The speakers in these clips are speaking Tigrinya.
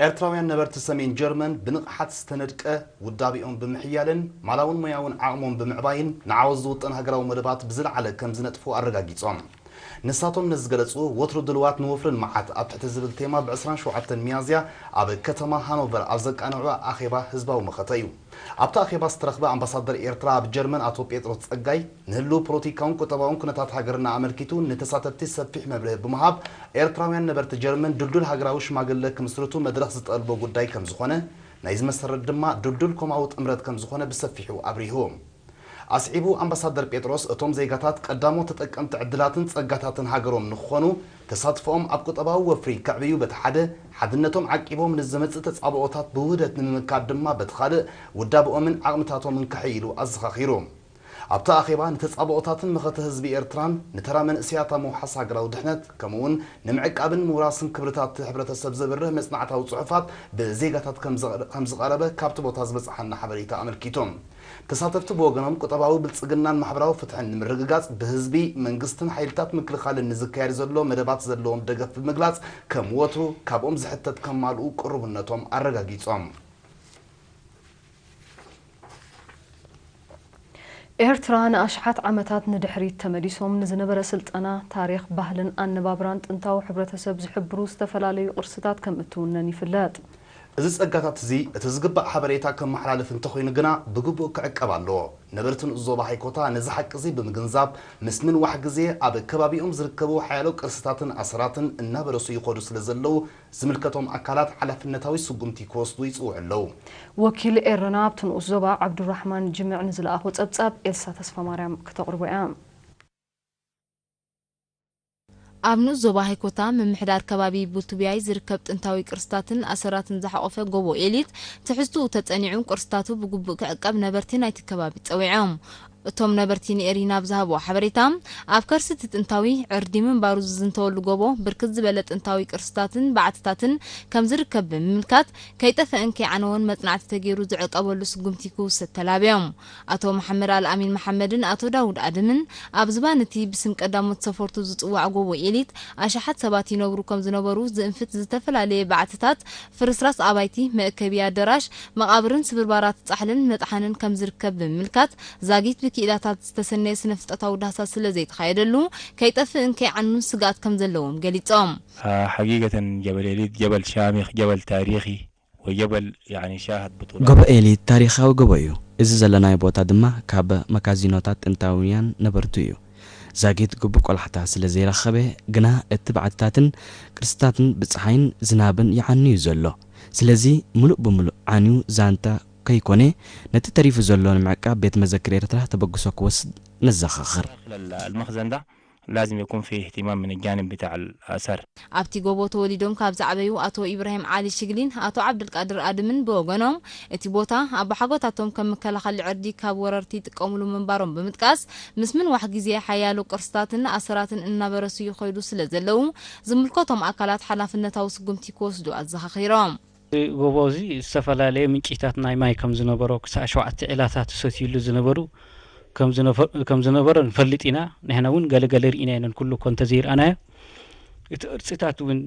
ኤርትራውያን ነበርቲ ሰሜን ጀርመን ብንቕሓት ዝተነድቀ ውዳቤኦም ብምሕያልን ማላውን ሞያውን ዓቕሞም ብምዕባይን ንዓወት ዝውጠን ሃገራዊ መደባት ብዝለዓለ ከም ዝነጥፉ ኣረጋጊጾም። ንሳቶም ነዚ ዝገለጹ ወትሩ ድልዋት ንወፍርን መዓት ኣብ ትሕቲ ዝብል ቴማ ብ ዕስራን ሸውዓተን ሚያዝያ ኣብ ከተማ ሃኖቨር ኣብ ዘቃንዑ ኣኼባ ህዝባዊ መኸተ እዩ። ኣብቲ ኣኼባ ዝተረኽበ ኣምባሳደር ኤርትራ ኣብ ጀርመን ኣቶ ጴጥሮስ ጸጋይ ንህልው ፖለቲካውን ቁጠባውን ኩነታት ሃገርና ኣመልኪቱ ንተሳተፍቲ ሰፊሕ መብርሂ ብምሃብ ኤርትራውያን ነበርቲ ጀርመን ድልዱል ሃገራዊ ሽማግለ ክምስርቱ መድረኽ ዝጠልቦ ጉዳይ ከም ዝኾነ፣ ናይዚ መሰረት ድማ ድልዱል ኮማዊ ጥምረት ከም ዝኾነ ብሰፊሑ ኣብሪሁ። ኣስዒቡ ኣምባሳደር ጴጥሮስ እቶም ዜጋታት ቀዳሞት ተጠቀምቲ ዕድላትን ጸጋታትን ሃገሮም ንክኾኑ ተሳትፎኦም ኣብ ቁጠባዊ ወፍሪ ከዕብዩ በቲ ሓደ፣ ሓድነቶም ዓቂቦም ንዝመጽእ ተጻብኦታት ብውህደት ንምምካት ድማ በቲ ካልእ ውዳብኦምን ዓቕምታቶምን ከሐይሉ ኣዘኻኺሩ። ኣብቲ ኣኼባ ንተጻብኦታትን መኸተ ህዝቢ ኤርትራን ንተራ መንእሰያት ኣብ ምውሓስ ሃገራዊ ድሕነት ከምኡውን ንምዕቃብን ምውራስን ክብርታት ሕብረተሰብ ዘብርህ መጽናዕታዊ ጽሑፋት ብዜጋታት ከም ዝቐረበ ካብቲ ቦታ ዝበጽሓና ሓበሬታ ኣመልኪቱ። ተሳተፍቲ ብወገኖም ቁጠባዊ ብልጽግናን ማሕበራዊ ፍትሕን ንምርግጋጽ ብህዝቢ፣ መንግስትን ሓይልታት ምክልኻልን ንዝካየድ ዘሎ መደባት ዘለዎም ደገፍ ብምግላጽ ከም ወትሩ ካብኦም ዝሕተት ከማልኡ ቅሩብነቶም ኣረጋጊጾም። ኤርትራ ንኣሽሓት ዓመታት ንድሕሪት ተመሊሶም ንዝነበረ ስልጠና፣ ታሪኽ፣ ባህልን ኣነባብራን ጥንታዊ ሕብረተሰብ ዝሕብሩ ዝተፈላለዩ ቅርስታት ከም እትውነን ይፍለጥ። እዚ ጸጋታት እዚ እቲ ዝግባእ ሓበሬታ ከመሓላልፍ እንተኾይኑ ግና ብግቡእ ክዕቀብ ኣለዎ። ነበርቲ ንኡስ ዞባ ሃይኮታ ነዚ ሓቂ እዚ ብምግንዛብ ምስ ምንዋሕ ግዜ ኣብ ከባቢኦም ዝርከቡ ሓያሎ ቅርስታትን ኣሰራትን እናበረሱ ይኸዱ ስለ ዘለዉ ዝምልከቶም ኣካላት ሓላፍነታዊ ስጉምቲ ክወስዱ ይጽውዑ ኣለዉ። ወኪል ኤረና ኣብቲ ንኡስ ዞባ ዓብዱራሕማን ጅምዕ ንዝለኣኾ ጸብጻብ ኤልሳ ተስፋማርያም ክተቕርቦ እያ። ኣብ ንኡስ ዞባ ሃይኮታ ምምሕዳር ከባቢ ቡልቱቢያይ ዝርከብ ጥንታዊ ቅርስታትን ኣሰራትን ዝሓቖፈ ጎቦ ኤሊት ትሕዝትኡ ተጸኒዑ ቅርስታቱ ብግቡእ ክዕቀብ ነበርቲ ናይቲ ከባቢ ጸዊዖም። እቶም ነበርቲ ንኤሪና ኣብ ዝሃብዎ ሓበሬታ፣ ኣብ ከርሲ እቲ ጥንታዊ ዕርዲ ምንባሩ ዝዝንተወሉ ጎቦ ብርክት ዝበለ ጥንታዊ ቅርስታትን በዓትታትን ከም ዝርከብ ብምምልካት፣ ከይጠፈአን ከይዓነወን መጽናዕቲ ተገይሩ ዝዕቀበሉ ስጉምቲ ክውሰድ ተላብዮም። ኣቶ መሓመድ ኣልኣሚን መሓመድን ኣቶ ዳውድ ኣድምን ኣብ ዝባን እቲ ብስም ቀዳሞት ሰፈርቱ ዝጽዋዕ ጎቦ ኤሊት ኣሽሓት ሰባት ይነብሩ ከም ዝነበሩ ዝእንፍት ዝተፈላለየ በዓትታት፣ ፍርስራስ ኣባይቲ፣ መእከቢ ኣደራሽ፣ መቓብርን ስብርባራት ጻሕልን መጥሓንን ከም ዝርከብ ብምምልካት፣ ዛጊት ብክኢላታት ዝተሰነየ ስነ-ፍልጠታዊ ዳህሳስ ስለ ዘይተኻየደሉ፣ ከይጠፍእን ከይዓኑን ስግኣት ከም ዘለዎም ገሊጾም። حقيقة جبل إليت جبل شامخ جبل تاريخي وجبل يعني شاهد بطولات ጎቦ ኤሊት ታሪኻዊ ጎቦ እዩ። እዚ ዘለናዮ ቦታ ድማ ካብ መካዚኖታት ጥንታውያን ነበርቱ እዩ። ዛጊት ግቡእ ቆላሕታ ስለ ዘይረኸበ ግና እቲ በዓትታትን ቅርስታትን ብጸሓይን ዝናብን ይዓኑ እዩ ዘሎ። ስለዚ ምሉእ ብምሉእ ዓንዩ ዛንታ ከይኮነ ነቲ ተሪፉ ዘሎ ንምዕቃብ ቤት መዘክር ኤርትራ ተበግሶ ክወስድ ነዘኻኽር። المخزن ده لازم يكون في اهتمام من الجانب بتاع الأثر. ኣብቲ ጎቦ ተወሊዶም ካብ ዝዓበዩ ኣቶ ኢብራሂም ዓሊ ሽግሊን ኣቶ ዓብደልቃድር ኣድምን ብወገኖም፣ እቲ ቦታ ኣቦሓጎታቶም ከም መከላኸሊ ዕርዲ ካብ ወረርቲ ይጥቀምሉ ምንባሮም ብምጥቃስ፣ ምስ ምንዋሕ ግዜ ሓያሎ ቅርስታትን ኣሰራትን እናበረሱ ይኸይዱ ስለ ዘለዉ፣ ዝምልከቶም ኣካላት ሓላፍነታዊ ስጉምቲ ክወስዱ ኣዘኻኺሮም። ጎቦ እዚ ዝተፈላለየ ምንጪታት ናይ ማይ ከም ዝነበሮ፣ ክሳዕ ሸውዓተ ዒላታት ዝሰትዩሉ ዝነበሩ ከም ዝነበ- ከም ዝነበሮ ንፈልጥ ኢና። ንሕና እውን ገለ ገለ ርኢና ኢና፣ ኩሉ እኮ እንተዘይረኣናዮ። እቲ ቅርጽታት እውን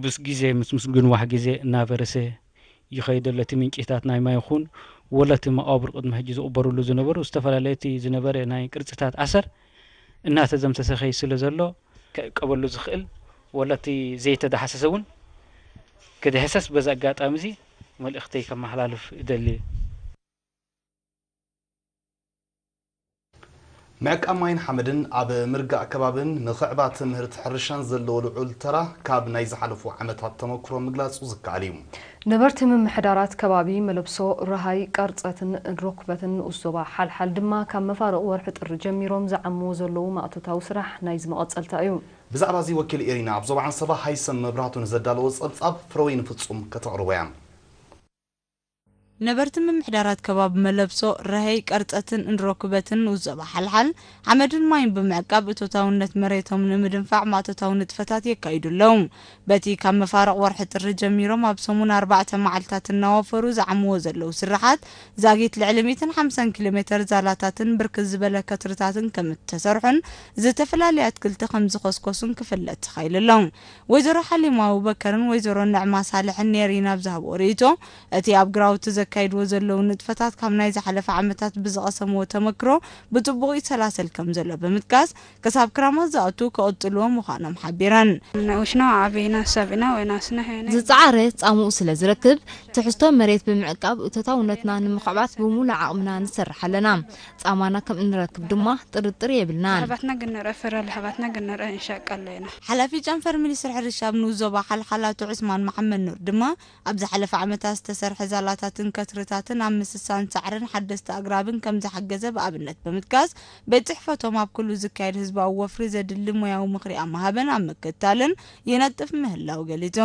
ምስ ግዜ ምስ ምስ ግንዋሕ ግዜ እናበረሰ ይኸይድ ኣሎ። እቲ ምንጪታት ናይ ማይ ይኹን ወላ እቲ መቓብር ቅድሚ ሕጂ ዝቕበርሉ ዝነበሩ ዝተፈላለየ እቲ ዝነበረ ናይ ቅርጽታት ኣሰር እናተዘምተሰ ይኸይድ ስለ ዘሎ፣ ክዕቀበሉ ዝኽእል ወላ እቲ ዘይተዳህሰሰ እውን ክድህሰስ በዚ ኣጋጣሚ እዚ መልእኽተይ ከመሓላልፍ እደሊ። ምዕቃብ ማይን ሓመድን ኣብ ምርጋእ ከባብን ምኽዕባት ምህርቲ ሕርሻን ዘለዎ ልዑል ተራ ካብ ናይ ዝሓለፉ ዓመታት ተመክሮ ምግላጹ ዝከኣል እዩ። ነበርቲ ምምሕዳራት ከባቢ መለብሶ፣ ረሃይ፣ ቃርጸትን ሮክበትን ንኡስ ዞባ ሓልሓል ድማ ካብ መፋርቕ ወርሒ ጥሪ ጀሚሮም ዝዓምዎ ዘለዉ ማእቶታዊ ስራሕ ናይዚ መቐጸልታ እዩ። ብዛዕባ እዚ ወኪል ኤሪና ኣብ ዞባ ዓንሰባ ሃይሰም መብራህቱ ንዘዳለዎ ጸብጻብ ፍረወይኒ ፍጹም ከተቕርቦ እያ። ነበርቲ ምምሕዳራት ከባቢ መለብሶ፣ ረሀይ፣ ቀርጸትን እንድሮ ኩበትን ንኡስ ዞባ ሓልሓል ሓመድን ማይን ብምዕቃብ እቶታውነት መሬቶም ንምድንፋዕ ማእቶታዊ ንጥፈታት የካይዱ ኣለዉ። በቲ ካብ መፋርቕ ወርሒ ጥሪ ጀሚሮም ኣብ ሰሙን ኣርባዕተ መዓልታት እናወፈሩ ዝዓምዎ ዘለዉ ስራሓት፣ ዛጊት ልዕሊ ሚእትን ሓምሳን ኪሎ ሜተር ዛላታትን ብርክት ዝበለ ከትርታትን ከም እተሰርሑን ዝተፈላለዩ ኣትክልቲ ከም ዝኸስከሱን ክፍለጥ ተኻኢሉ ኣሎ። ወይዘሮ ሓሊማ ኣቡበከርን ወይዘሮ ንዕማ ሳልሕን ኔሪን ኣብ ዝሃብኦ ርእይቶ፣ እቲ ኣብ ግራውቲ ዘካይድዎ ዘለዉ ንጥፈታት ካብ ናይ ዝሓለፈ ዓመታት ብዝቐሰምዎ ተመክሮ ብጽቡቕ ይሰላሰል ከም ዘሎ ብምጥቃስ፣ ክሳብ ክራማት ዝኣቱ ክቕጽልዎ ምዃኖም ሓቢረን። ንኡሽና ዓበይና ሰብ ኢና ወይ ናስና ሄነ ዝጸዓረ ጻምኡ ስለ ዝረክብ፣ ትሕዝቶ መሬት ብምዕቃብ እቶታውነትና ንምኽዕባት ብሙሉእ ዓቕምና ንሰርሕ ኣለና። ጻማና ከም እንረክብ ድማ ጥርጥር የብልናን። ለሃባትና ግን ንርአ፣ ፍረ ለሃባትና ግን ንርአ፣ እንሸቀሎ ኢና። ሓላፊ ጨንፈር ሚኒስትሪ ሕርሻ ኣብ ንኡስ ዞባ ሓልሓል ኣቶ ዑስማን መሓመድ ኑር ድማ፣ ኣብ ዝሓለፈ ዓመታት ዝተሰርሐ ዛላታትን ከትርታትን ኣብ ምስሳን ሳዕርን ሓደስቲ ኣግራብን ከም ዝሓገዘ ብኣብነት ብምጥቃስ፣ ቤት ጽሕፈቶም ኣብ ኩሉ ዝካየድ ህዝባዊ ወፍሪ ዘድሊ ሞያዊ ምኽሪ ኣብ ምሃብን ኣብ ምክትታልን ይነጥፍ ምህላው ገሊጹ።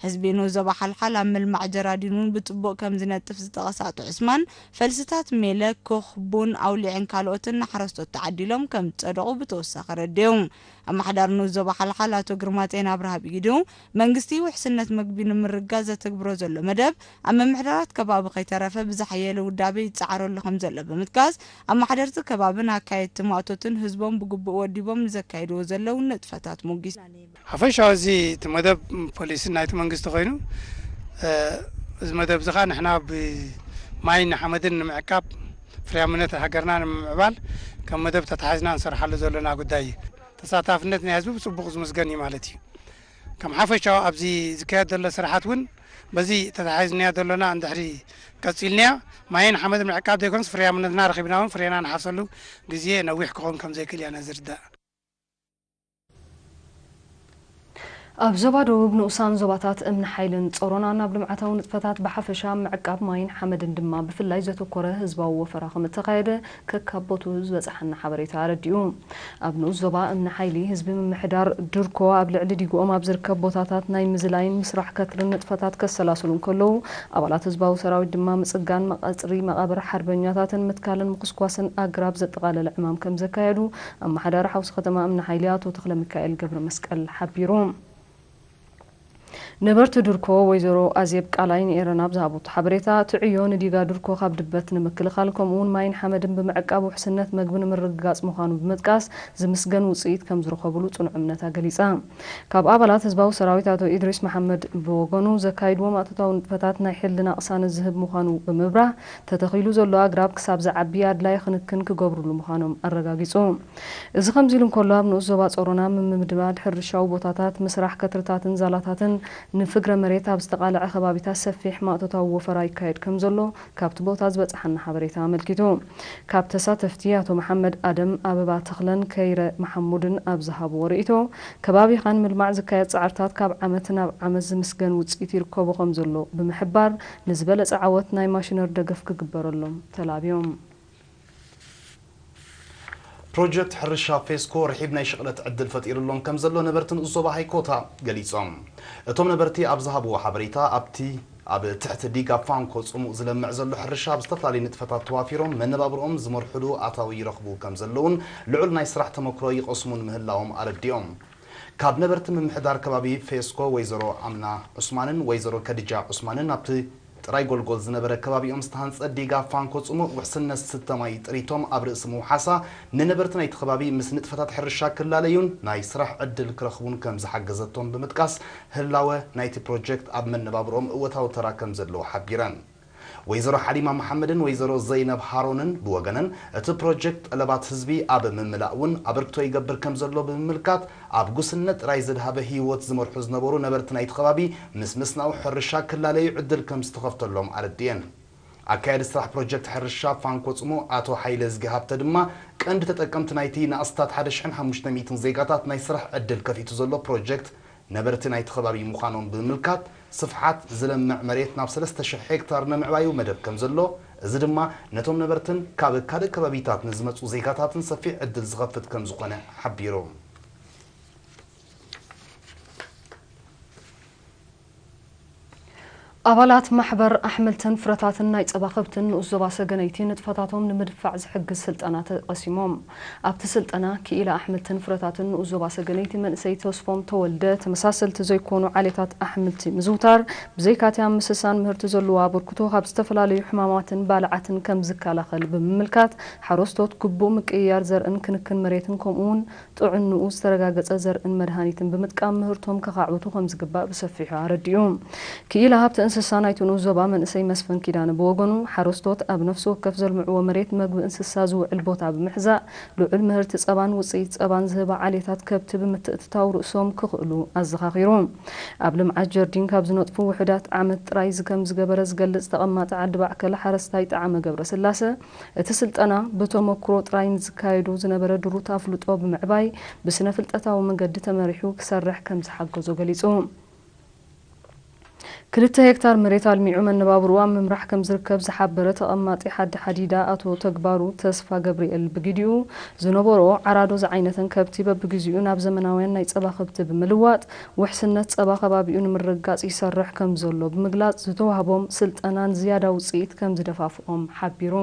ህዝቢ ንኡስ ዞባ ሓልሓል ኣብ ምልማዕ ጀራዲን እውን ብጽቡቕ ከም ዝነጥፍ ዝጠቐሰ ኣቶ ዑስማን፣ ፈልስታት ሜለ፣ ኮኽ፣ ቡን፣ ኣውሊዕን ካልኦትን ንሓረስቶት ተዓዲሎም ከም ዝጸደቑ ብተወሳኺ ኣረዲኡ። ኣመሓዳሪ ንኡስ ዞባ ሓልሓል ኣቶ ግርማጼን ኣብርሃ ብኢዱ፣ መንግስቲ ውሕስነት መግቢ ንምርግጋጽ ዘተግብሮ ዘሎ መደብ፣ ኣብ ምምሕዳራት ከባቢ ከይተረፈ ብዝሓየለ ውዳበ ይጸዓረሉ ከም ዘሎ ብምጥቃስ፣ ኣመሓደርቲ ከባብን ኣካየድቲ ማእቶትን ህዝቦም ብግቡእ ወዲቦም ንዘካይድዎ ዘለዉ ንጥፈታት ሞጊሱ። ሓፈሻዊ እዚ እቲ መደብ ፖሊሲ ናይቲ መንግስቲ ኮይኑ፣ እ፣ እዚ መደብ እዚ ኸዓ ንሕና ብማይን ሓመድን ንምዕቃብ፣ ፍርያምነት ሃገርና ንምምዕባል ከም መደብ ተታሒዝና ንሰርሓሉ ዘለና ጉዳይ እዩ። ተሳታፍነት ናይ ህዝቢ ብጽቡቕ ዝምስገን እዩ ማለት እዩ። ከም ሓፈሻዊ ኣብዚ ዝካየድ ዘሎ ስራሓት እውን በዚ ተታሒዝናዮ ዘለና እንድሕሪ ቀጺልናዮ፣ ማይን ሓመድን ምዕቃብ ዘይኮነስ ፍርያምነትና ረኺብና እውን ፍሬና ንሓፍሰሉ ግዜ ነዊሕ ክኸውን ከም ዘይክእል እያ ነዚ ዝርዳእ። ኣብ ዞባ ደቡብ ንኡሳን ዞባታት እምኒ ሓይልን ጾሮና ናብ ልምዓታዊ ንጥፈታት ብሓፈሻ ምዕቃብ ማይን ሓመድን ድማ ብፍላይ ዘተኮረ ህዝባዊ ወፈራ ከም እተኻየደ ከካብ ቦትኡ ዝበጽሓና ሓበሬታ ኣረዲኡ። ኣብ ንኡስ ዞባ እምኒ ሓይሊ ህዝቢ ምምሕዳር ድርኮ ኣብ ልዕሊ ዲግኦም ኣብ ዝርከብ ቦታታት ናይ ምዝላይን ምስራሕ ከትርን ንጥፈታት ከሰላስሉ እንከለዉ፣ ኣባላት ህዝባዊ ሰራዊት ድማ ምጽጋን መቐጽሪ መቓብር ሓርበኛታትን ምትካልን ምኹስኳስን ኣግራብ ዘጠቓለለ ዕማም ከም ዘካየዱ ኣመሓዳሪ ሓውሲ ከተማ እምኒ ሓይሊ ኣቶ ተኽለ ሚካኤል ገብረ መስቀል ሓቢሩ። ነበርቲ ዱርኮ ወይዘሮ ኣዜብ ቃላይ ንኤረና ኣብ ዝሃቦቶ ሓበሬታ፣ እቲ ዕዮ ንዲጋ ዱርኮ ካብ ድበት ንምክልኻል ከምኡውን ማይን ሓመድን ብምዕቃብ ውሕስነት መግቢ ንምርግጋጽ ምዃኑ ብምጥቃስ ዝምስገን ውጽኢት ከም ዝረኸብሉ ጽኑዕ እምነታ ገሊጻ። ካብ ኣባላት ህዝባዊ ሰራዊት ኣቶ ኢድሪስ መሓመድ ብወገኑ ዘካይድዎ ማእቶታዊ ንጥፈታት ናይ ሕልና ቅሳነት ዝህብ ምዃኑ ብምብራህ፣ ተተኺሉ ዘሎ ኣግራብ ክሳብ ዝዓቢ ኣድላዪ ክንክን ክገብሩሉ ምዃኖም ኣረጋጊጹ። እዚ ከምዚ ኢሉ እንከሎ፣ ኣብ ንኡስ ዞባ ጾሮና ምምድማድ ሕርሻዊ ቦታታት፣ ምስራሕ ከትርታትን ዛላታትን ንፍግረ መሬት ኣብ ዝተቓልዐ ከባቢታት ሰፊሕ ማእቶታዊ ወፈራ ይካየድ ከም ዘሎ ካብቲ ቦታ ዝበጽሓና ሓበሬታ ኣመልኪቱ። ካብ ተሳተፍቲ ኣቶ መሓመድ ኣደም፣ ኣበባ ተኽለን ከይረ መሓሙድን ኣብ ዝሃብዎ ርእይቶ፣ ከባቢኻ ንምልማዕ ዝካየድ ጻዕርታት ካብ ዓመት ናብ ዓመት ዝምስገን ውጽኢት ይርከቦ ከም ዘሎ ብምሕባር፣ ንዝበለጸ ዓወት ናይ ማሽነሪ ደገፍ ክግበረሎም ተላብዮም። ፕሮጀክት ሕርሻ ፌስኮ ርሒብ ናይ ሽቕለት ዕድል ፈጢሩሎም ከም ዘሎ ነበርቲ ንኡስ ዞባ ሃይኮታ ገሊጾም። እቶም ነበርቲ ኣብ ዝሃብዎ ሓበሬታ፣ ኣብቲ ኣብ ትሕቲ ዲጋ ፋንኮ ጽሙእ ዝለምዕ ዘሎ ሕርሻ ኣብ ዝተፈላለዩ ንጥፈታት ተዋፊሮም መነባብርኦም ዝመርሕሉ ኣታዊ ይረኽቡ ከም ዘለውን ልዑል ናይ ስራሕ ተመክሮ ይቐስሙን ምህላዎም ኣረዲኦም። ካብ ነበርቲ ምምሕዳር ከባቢ ፌስኮ ወይዘሮ ኣምና ዑስማንን ወይዘሮ ከድጃ ዑስማንን ኣብቲ ጥራይ ጎልጎል ዝነበረ ከባቢኦም ዝተሃንጸ ዲጋ ፋንኮ ጽሙእ ውሕስነት ስተ ማይ ጥሪቶም ኣብ ርእሲ ምውሓሳ፣ ንነበርቲ ናይቲ ከባቢ ምስ ንጥፈታት ሕርሻ ክላለዩን ናይ ስራሕ ዕድል ክረኽቡን ከም ዝሓገዘቶም ብምጥቃስ፣ ህላወ ናይቲ ፕሮጀክት ኣብ መነባብርኦም እወታዊ ተራ ከም ዘለዎ ሓቢረን። ወይዘሮ ሓሊማ መሓመድን ወይዘሮ ዘይነብ ሃሮንን ብወገነን፣ እቲ ፕሮጀክት ጠለባት ህዝቢ ኣብ ምምላእ እውን ኣበርክቶ ይገብር ከም ዘሎ ብምምልካት፣ ኣብ ጉስነት ጥራይ ዘድሃበ ህይወት ዝመርሑ ዝነበሩ ነበርቲ ናይቲ ከባቢ ምስ ምስናኡ ሕርሻ ክላለዩ ዕድል ከም ዝተኸፍተሎም ኣረዲኤን። ኣካያዲ ስራሕ ፕሮጀክት ሕርሻ ፋንኮ ጽሙእ ኣቶ ሓይለ ዝጊሃብተ ድማ፣ ቀንዲ ተጠቀምቲ ናይቲ ንኣስታት ሓደ ሽሕን ሓሙሽተ ሚእትን ዜጋታት ናይ ስራሕ ዕድል ከፊቱ ዘሎ ፕሮጀክት ነበርቲ ናይቲ ከባቢ ምዃኖም ብምምልካት፣ ስፍሓት ዝለምዕ መሬት ናብ ሰለስተ ሽሕ ሄክታር ንምዕባዩ መደብ ከም ዘሎ፣ እዚ ድማ ነቶም ነበርትን ካብ ካልእ ከባቢታት ንዝመጹ ዜጋታትን ሰፊሕ ዕድል ዝኸፍት ከም ዝኾነ ሓቢሩ። ኣባላት ማሕበር ኣሕምልትን ፍረታትን ናይ ጸባ ከብትን ንኡስ ዞባ ሰገነይቲ ንጥፈታቶም ንምድፋዕ ዝሕግዝ ስልጠና ተቐሲሞም። ኣብቲ ስልጠና ክኢላ ኣሕምልትን ፍረታትን ንኡስ ዞባ ሰገነይቲ መንእሰይ ተስፎም ተወልደ፣ ተመሳሰልቲ ዘይኮኑ ዓሌታት ኣሕምልቲ ምዝውታር ብዘይካቲ ኣብ ምስሳን ምህርቲ ዘለዎ ኣበርክቶ ካብ ዝተፈላለዩ ሕማማትን ባልዓትን ከም ዝከላኸል ብምምልካት፣ ሓረስቶት ግቡእ ምቅይያር ዘርእን ክንክን መሬትን ከምኡውን ጥዕንኡ ዝተረጋገጸ ዘርእን መድሃኒትን ብምጥቃም ምህርቶም ከኻዕብቱ ከም ዝግባእ ብሰፊሑ ኣረዲኡ። ክኢላ ሃብቲ እንስሳ ናይቲ ንኡስ ዞባ መንእሰይ መስፍን ኪዳነ ብወገኑ፣ ሓረስቶት ኣብ ነፍሲ ወከፍ ዘልምዕዎ መሬት መግቢ እንስሳ ዝውዕል ቦታ ብምሕዛእ፣ ልዑል ምህርቲ ጸባን ውጽኢት ጸባን ዝህባ ዓሌታት ከብቲ ብምትእትታው ርእሶም ክኽእሉ ኣዘኻኺሩ። ኣብ ልምዓት ጀርዲን ካብ ዝነጥፉ ውሑዳት ዓመት ጥራይ ከም ዝገበረ ዝገልጽ ተቐማጢ ዓዲ ባዕከል ሓረስታይ ጠዓመ ገብረስላሰ፣ እቲ ስልጠና ብተመኩሮ ጥራይ ንዝካየዱ ዝነበረ ድሩት ኣፍልጦ ብምዕባይ ብስነ ፍልጠታዊ መንገዲ ተመሪሑ ክሰርሕ ከም ዝሓገዞ ገሊጹ። ክልተ ሄክታር መሬት ኣልሚዑ መነባብርኡ ኣብ ምምራሕ ከም ዝርከብ ዝሓበረ ተቐማጢ ሓዲ ሓዲዳ ኣቶ ተግባሩ ተስፋ ገብርኤል ብግዲኡ፣ ዝነበርኦ ዓራዶ ዝዓይነተን ከብቲ በብግዚኡ ናብ ዘመናውያን ናይ ጸባ ከብቲ ብምልዋጥ ውሕስነት ጸባ ከባቢኡ ንምርግጋጽ ይሰርሕ ከም ዘሎ ብምግላጽ፣ ዝተዋህቦም ስልጠናን ዝያዳ ውጽኢት ከም ዝደፋፍኦም ሓቢሩ።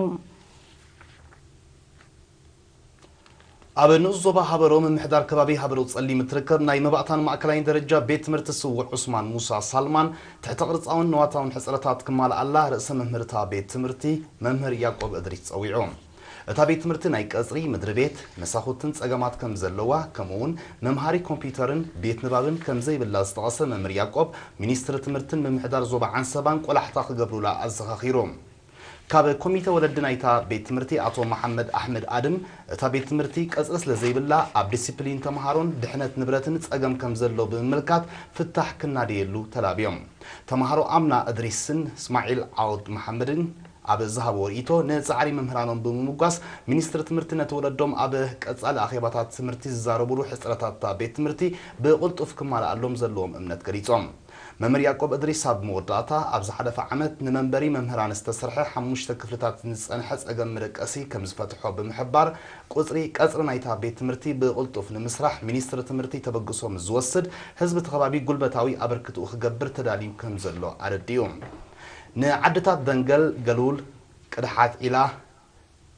ኣብ ንኡስ ዞባ ሃበሮ ምምሕዳር ከባቢ ሃበሮ ጸሊም እትርከብ ናይ መባእታን ማእከላይን ደረጃ ቤት ትምህርቲ ስዉዕ ዑስማን ሙሳ ሳልማን ትሕተ ቅርጻውን ንዋታውን ሕጽረታት ክማልኣላ ርእሰ መምህርታ ቤት ትምህርቲ መምህር ያዕቆብ እድሪስ ጸዊዑ። እታ ቤት ትምህርቲ ናይ ቀጽሪ፣ ምድሪ ቤት፣ መሳኹትን ጸገማት ከም ዘለዋ፣ ከምኡውን መምሃሪ ኮምፒውተርን ቤት ንባብን ከም ዘይብላ ዝጠቐሰ መምህር ያዕቆብ፣ ሚኒስትሪ ትምህርትን ምምሕዳር ዞባ ዓንሰባን ቆላሕታ ክገብሩላ ኣዘኻኺሩ። ካብ ኮሚተ ወለዲ ናይታ ቤት ትምህርቲ ኣቶ መሓመድ ኣሕመድ ኣድም፣ እታ ቤት ትምህርቲ ቀጽሪ ስለ ዘይብላ ኣብ ዲሲፕሊን ተምሃሮን ድሕነት ንብረትን ጸገም ከም ዘሎ ብምምልካት ፍታሕ ክናደየሉ ተላብዮም። ተምሃሮ ኣምና እድሪስን እስማዒል ዓውድ መሓመድን ኣብ ዝሃብዎ ርእይቶ፣ ንጻዕሪ መምህራኖም ብምምጓስ፣ ሚኒስትሪ ትምህርቲ ነቲ ወለዶም ኣብ ቀጻሊ ኣኼባታት ትምህርቲ ዝዛረቡሉ ሕጽረታት እታ ቤት ትምህርቲ ብቕልጡፍ ክማልኣሎም ዘለዎም እምነት ገሊጾም። መምህር ያዕቆብ እድሪስ ኣብ መወዳእታ፣ ኣብ ዝሓለፈ ዓመት ንመንበሪ መምህራን ዝተሰርሐ ሓሙሽተ ክፍልታት ንዝጸንሐ ጸገም መደቀሲ ከም ዝፈትሖ ብምሕባር፣ ቁጽሪ ቀጽሪ ናይታ ቤት ትምህርቲ ብቕልጡፍ ንምስራሕ ሚኒስትሪ ትምህርቲ ተበግሶ ምስ ዝወስድ፣ ህዝቢ እቲ ከባቢ ጉልበታዊ ኣበርክትኡ ክገብር ተዳልዩ ከም ዘሎ ኣረዲኡ። ንዓድታት ደንገል፣ ገሉል፣ ቅድሓት ዒላ፣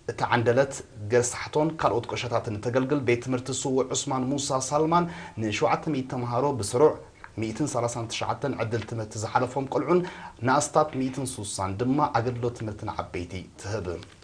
እታ ዓንደለት፣ ገርሳሕቶን ካልኦት ቆሸታትን እተገልግል ቤት ትምህርቲ ስዉእ ዑስማን ሙሳ ሳልማን ንሸውዓተ ሚእቲ ተምሃሮ ብስሩዕ ሚእትን ሰላሳን ትሽዓተን ዕድል ትምህርቲ ዝሓለፎም ቆልዑን ንኣስታት ሚእትን ስሳን ድማ ኣገልግሎት ትምህርቲ ንዓበይቲ ትህብ።